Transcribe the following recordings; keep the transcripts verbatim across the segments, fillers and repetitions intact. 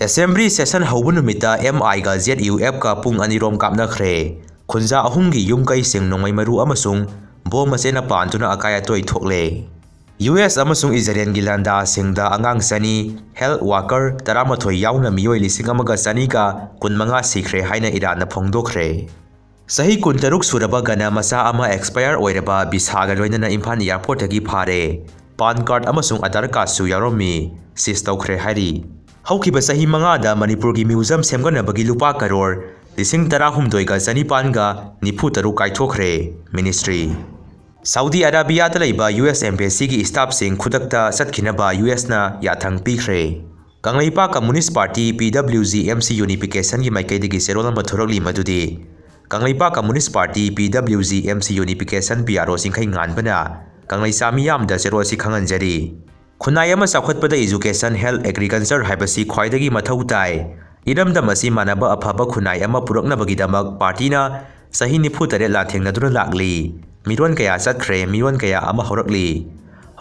Assembly session ꯍꯧꯕ ꯅꯨꯃꯤꯠꯇ M I ꯒ Z U F ꯀ ꯄꯨꯡ ꯑꯅꯤꯔꯣꯝ ꯀꯥꯞꯅꯈ꯭ꯔꯦ꯫ ꯈꯨꯟꯖꯥ ꯑꯍꯨꯝꯒꯤ ꯌꯨꯝ ꯀꯩꯁꯤꯡ ꯅꯣꯡꯃꯩ ꯃꯔꯨ ꯑꯃꯁꯨꯡ ꯕꯣꯝ ꯃꯆꯦꯠꯅ ꯄꯥꯟꯗꯨꯅ ꯑꯀꯥꯏ ꯑꯇꯣꯏ ꯊꯣꯛꯂꯦ꯫ U S ꯑꯃꯁꯨꯡ ꯏꯖꯔꯦꯜꯒꯤ ꯂꯥꯟꯗꯥꯁꯤꯡꯗ ꯑꯉꯥꯡ ꯆꯅꯤ, health worker ꯇꯔꯥꯃꯥꯊꯣꯏ ꯌꯥꯎꯅ ꯃꯤꯑꯣꯏ ꯂꯤꯁꯤꯡ ꯑꯃꯒ ꯆꯅꯤꯒ ꯀꯨꯟꯃꯉꯥ ꯁꯤꯈ꯭ꯔꯦ ꯍꯥꯏꯅ ꯏꯔꯥꯟꯅ ꯐꯣꯡꯗꯣꯛꯈ꯭ꯔꯦ꯫ ꯆꯍꯤ ꯀꯨꯟꯇꯔꯨꯛ ꯁꯨꯔꯕ ꯒꯅ ꯃꯆꯥ ꯑꯃ expire ꯑꯣꯏꯔꯕ ꯚꯤꯁꯥꯒ ꯂꯣꯏꯅꯅ ꯏꯝꯐꯥꯜ airportꯇꯒꯤ ꯐꯥꯔꯦ꯫ PAN card ꯑꯃꯁꯨꯡ Aadhaar cardꯁꯨ ꯌꯥꯎꯔꯝꯃꯤ, seize ꯇꯧꯈ꯭ꯔꯦ ꯍꯥꯏꯔꯤ꯫ ꯍꯧꯈꯤꯕ ꯆꯍꯤ ꯃꯉꯥꯗ ꯃꯅꯤꯄꯨꯔꯒꯤ museum ꯁꯦꯝꯒꯠꯅꯕꯒꯤ ꯂꯨꯄꯥ ꯀꯔꯣꯔ ꯂꯤꯁꯤꯡ ꯇꯔꯥꯍꯨꯝꯗꯣꯏꯒ ꯆꯅꯤꯄꯥꯟꯒ ꯅꯤꯐꯨ ꯇꯔꯨꯛ ꯀꯥꯏꯊꯣꯛꯈ꯭ꯔꯦ, ministry꯫ ꯁꯥꯎꯗꯤ ꯑꯔꯥꯕꯤꯌꯥꯗ ꯂꯩꯕ U S embassyꯒꯤ staffꯁꯤꯡ ꯈꯨꯗꯛꯇ ꯆꯠꯈꯤꯅꯕ U Sꯅ ꯌꯥꯊꯪ ꯄꯤꯈ꯭ꯔꯦ꯫ Kangleipak Communist Party, P W G, M C unificationꯒꯤ ꯃꯥꯏꯀꯩꯗꯒꯤ ꯆꯦꯔꯣꯜ ꯑꯃ ꯊꯣꯔꯛꯂꯤ, ꯃꯗꯨꯗꯤ Kangleipak Communist Party, P W G, M C unification P R O ꯆꯤꯡꯈꯩ ꯉꯥꯟꯕꯅ ꯀꯪꯂꯩꯆꯥ ꯃꯤꯌꯥꯝꯗ ꯆꯦꯔꯣꯜ ꯑꯁꯤ ꯈꯪꯍꯟꯖꯔꯤ꯫ ꯈꯨꯟꯅꯥꯏ ꯑꯃ ꯆꯥꯎꯈꯠꯄꯗ education, health, agriculture ꯍꯥꯏꯕꯁꯤ ꯈ꯭ꯋꯥꯏꯗꯒꯤ ꯃꯊꯧ ꯇꯥꯏ꯫ ꯏꯔꯝꯗꯝ ꯑꯁꯤ ꯃꯥꯟꯅꯕ ꯑꯐꯕ ꯈꯨꯟꯅꯥꯏ ꯑꯃ ꯄꯨꯔꯛꯅꯕꯒꯤꯗꯃꯛ partyꯅ ꯆꯍꯤ ꯅꯤꯐꯨ ꯇꯔꯦꯠ ꯂꯥꯟꯊꯦꯡꯅꯗꯨꯅ ꯂꯥꯛꯂꯤ꯫ ꯃꯤꯔꯣꯟ ꯀꯌꯥ ꯆꯠꯈ꯭ꯔꯦ, ꯃꯤꯔꯣꯟ ꯀꯌꯥ ꯑꯃ ꯍꯧꯔꯛꯂꯤ꯫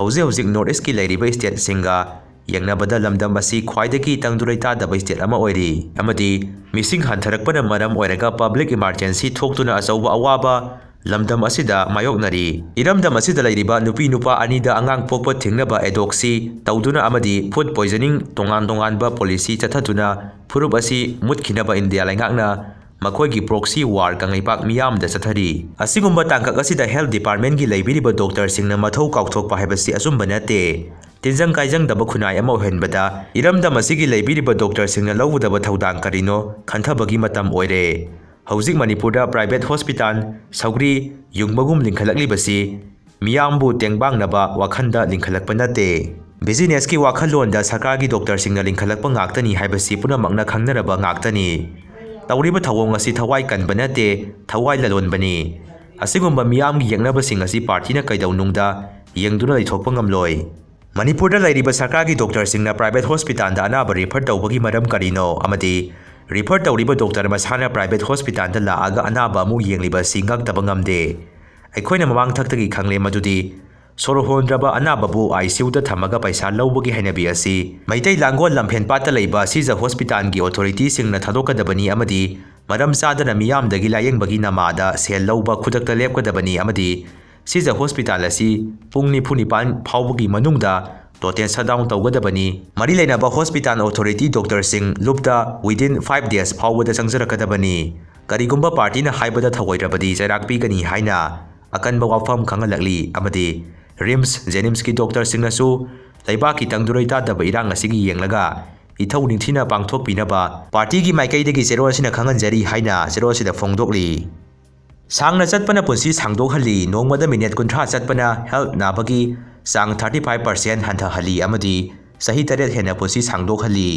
ꯍꯧꯖꯤꯛ ꯍꯧꯖꯤꯛ North Eastꯀꯤ ꯂꯩꯔꯤꯕ stateꯁꯤꯡꯒ ꯌꯦꯡꯅꯕꯗ ꯂꯝꯗꯝ ꯑꯁꯤ ꯈ꯭ꯋꯥꯏꯗꯒꯤ ꯇꯪꯗꯨ ꯂꯩꯇꯥꯗꯕ state ꯑꯃ ꯑꯣꯏꯔꯤ, ꯑꯃꯗꯤ ꯃꯤꯁꯤꯡ ꯍꯟꯊꯔꯛꯄꯅ ꯃꯔꯝ ꯑꯣꯏꯔꯒ public emergency ꯊꯣꯛꯇꯨꯅ ꯑꯆꯧꯕ ꯑꯋꯥꯕ ꯂꯝꯗꯝ ꯑꯁꯤꯗ ꯃꯥꯌꯣꯛꯅꯔꯤ꯫ ꯏꯔꯝꯗꯝ ꯑꯁꯤꯗ ꯂꯩꯔꯤꯕ ꯅꯨꯄꯤ ꯅꯨꯄꯥ ꯑꯅꯤꯗ ꯑꯉꯥꯡ ꯄꯣꯛꯄ ꯊꯤꯡꯅꯕ advocacy ꯇꯧꯗꯨꯅ ꯑꯃꯗꯤ food poisoning ꯇꯣꯉꯥꯟ ꯇꯣꯉꯥꯟꯕ policy ꯆꯠꯊꯗꯨꯅ ꯐꯨꯔꯨꯞ ꯑꯁꯤ ꯃꯨꯠꯈꯤꯅꯕ ꯏꯟꯗꯤꯌꯥ ꯂꯩꯉꯥꯛꯅ ꯃꯈꯣꯏꯒꯤ proxy war ꯀꯪꯂꯩꯄꯥꯛ ꯃꯤꯌꯥꯝꯗ ꯆꯠꯊꯔꯤ꯫ ꯑꯁꯤꯒꯨꯝꯕ ꯇꯥꯡꯀꯛ ꯑꯁꯤꯗ health departmentꯀꯤ ꯂꯩꯕꯤꯔꯤꯕ doctorꯁꯤꯡꯅ ꯃꯊꯧ ꯀꯥꯎꯊꯣꯛꯄ ꯍꯥꯏꯕꯁꯤ ꯑꯆꯨꯝꯕ ꯅꯠꯇꯦ꯫ ꯇꯤꯟꯖꯪ ꯀꯥꯏꯖꯪꯗꯕ ꯈꯨꯟꯅꯥꯏ ꯑꯃ ꯑꯣꯏꯍꯟꯕꯗ ꯏꯔꯝꯗꯝ ꯑꯁꯤꯒꯤ ꯂꯩꯕꯤꯔꯤꯕ doctorꯁꯤꯡꯅ ꯂꯧꯒꯗꯕ ꯊꯧꯗꯥꯡ ꯀꯔꯤꯅꯣ ꯈꯟꯊꯕꯒꯤ ꯃꯇꯝ ꯑꯣꯏꯔꯦ꯫ ꯍꯧꯖꯤꯛ ꯃꯅꯤꯄꯨꯔꯗ private hospital, ꯁꯧꯒ꯭ꯔꯤ, ꯌꯨꯡꯕꯒꯨꯝ ꯂꯤꯡꯈꯠꯂꯛꯂꯤꯕꯁꯤ ꯃꯤꯌꯥꯝꯕꯨ ꯇꯦꯡꯕꯥꯡꯅꯕ ꯋꯥꯈꯜꯗ ꯂꯤꯡꯈꯠꯂꯛꯄ ꯅꯠꯇꯦ꯫ Businessꯀꯤ ꯋꯥꯈꯜꯂꯣꯟꯗ ꯁꯔꯀꯥꯔꯒꯤ doctorꯁꯤꯡꯅ ꯂꯤꯡꯈꯠꯂꯛꯄ ꯉꯥꯛꯇꯅꯤ ꯍꯥꯏꯕꯁꯤ ꯄꯨꯝꯅꯃꯛꯅ ꯈꯪꯅꯔꯕ ꯉꯥꯛꯇꯅꯤ꯫ ꯇꯧꯔꯤꯕ ꯊꯧꯑꯣꯡ ꯑꯁꯤ ꯊꯋꯥꯏ ꯀꯟꯕ ꯅꯠꯇꯦ, ꯊꯋꯥꯏ ꯂꯂꯣꯟꯕꯅꯤ꯫ ꯑꯁꯤꯒꯨꯝꯕ ꯃꯤꯌꯥꯝꯒꯤ ꯌꯦꯛꯅꯕꯁꯤꯡ ꯑꯁꯤ partyꯅ ꯀꯩꯗꯧꯅꯨꯡꯗ ꯌꯦꯡꯗꯨꯅ ꯂꯩꯊꯣꯛꯄ ꯉꯝꯂꯣꯏ꯫ ꯃꯅꯤꯄꯨꯔꯗ ꯂꯩꯔꯤꯕ ꯁꯔꯀꯥꯔꯒꯤ doctorꯁꯤꯡꯅ private hospitalꯗ ꯑꯅꯥꯕ refer ꯇꯧꯕꯒꯤ ꯃꯔꯝ ꯀꯔꯤꯅꯣ? ꯑꯃꯗꯤ refer ꯇꯧꯔꯤꯕ doctor ꯃꯁꯥꯅ private hospitalꯗ ꯂꯥꯛꯑꯒ ꯑꯅꯥꯕ ꯑꯃꯨꯛ ꯌꯦꯡꯂꯤꯕ ꯑꯁꯤ ꯉꯛꯇꯕ ꯉꯝꯗꯦ꯫ ꯑꯩꯈꯣꯏꯅ ꯃꯃꯥꯡ ꯊꯛꯇꯒꯤ ꯈꯪꯂꯦ ꯃꯗꯨꯗꯤ ꯁꯣꯔ ꯍꯣꯟꯗ꯭ꯔꯕ ꯑꯅꯥꯕꯕꯨ ICUꯗ ꯊꯝꯃꯒ ꯄꯩꯁꯥ ꯂꯧꯕꯒꯤ ꯍꯩꯅꯕꯤ ꯑꯁꯤ ꯃꯩꯇꯩ ꯂꯥꯡꯒꯣꯜ ꯂꯝꯐꯦꯟꯄꯥꯠꯇ ꯂꯩꯕ ꯁꯤꯖ ꯍꯣꯁꯄꯤꯇꯥꯜꯒꯤ authorityꯁꯤꯡꯅ ꯊꯥꯗꯣꯛꯀꯗꯕꯅꯤ ꯑꯃꯗꯤ ꯃꯔꯝ ꯆꯥꯗꯅ ꯃꯤꯌꯥꯝꯗꯒꯤ ꯂꯥꯌꯦꯡꯕꯒꯤ ꯅꯃꯥꯗ ꯁꯦꯜ ꯂꯧꯕ ꯈꯨꯗꯛꯇ ꯂꯦꯞꯀꯗꯕꯅꯤ ꯑꯃꯗꯤ ꯁꯤꯖ ꯍꯣꯁꯄꯤꯇꯥꯜ ꯑꯁꯤ ꯄꯨꯡ ꯅꯤꯐꯨ ꯅꯤꯄꯥꯟ ꯐꯥꯎꯕꯒꯤ ꯃꯅꯨꯡꯗ total shutdown ꯇꯧꯒꯗꯕꯅꯤ꯫ ꯃꯔꯤ ꯂꯩꯅꯕ hospital authority doctorꯁꯤꯡ ꯂꯨꯞꯇ within five days ꯐꯥꯎꯕꯗ ꯆꯪꯖꯔꯛꯀꯗꯕꯅꯤ꯫ ꯀꯔꯤꯒꯨꯝꯕ partyꯅ ꯍꯥꯏꯕꯗ ꯊꯧꯑꯣꯏꯗ꯭ꯔꯕꯗꯤ ꯆꯩꯔꯥꯛ ꯄꯤꯒꯅꯤ ꯍꯥꯏꯅ ꯑꯀꯟꯕ ꯋꯥꯐꯝ ꯈꯪꯍꯜꯂꯛꯂꯤ ꯑꯃꯗꯤ RIMS JNIMSꯀꯤ doctorꯁꯤꯡꯅꯁꯨ ꯂꯩꯕꯥꯛꯀꯤ ꯇꯪꯗꯨ ꯂꯩꯇꯥꯗꯕ ꯏꯔꯥꯡ ꯑꯁꯤꯒꯤ ꯌꯦꯡꯂꯒ ꯏꯊꯧ ꯅꯤꯡꯊꯤꯅ ꯄꯥꯡꯊꯣꯛꯄꯤꯅꯕ partyꯒꯤ ꯃꯥꯏꯀꯩꯗꯒꯤ ꯆꯦꯔꯣꯜ ꯑꯁꯤꯅ ꯈꯪꯍꯟꯖꯔꯤ ꯍꯥꯏꯅ ꯆꯦꯔꯣꯜ ꯑꯁꯤꯗ ꯐꯣꯡꯗꯣꯛꯂꯤ꯫ ꯁꯥꯡꯅ ꯆꯠꯄꯅ ꯄꯨꯟꯁꯤ ꯁꯥꯡꯗꯣꯛꯍꯜꯂꯤ꯫ ꯅꯣꯡꯃꯗ minute ꯀꯨꯟꯊ꯭ꯔꯥ ꯆꯠꯄꯅ health ꯅꯥꯕꯒꯤ ꯆꯥꯡ thirty five percent ꯍꯟꯊꯍꯜꯂꯤ ꯑꯃꯗꯤ ꯆꯍꯤ ꯇꯔꯦꯠ ꯍꯦꯟꯅ ꯄꯨꯟꯁꯤ ꯁꯥꯡꯗꯣꯛꯍꯜꯂꯤ꯫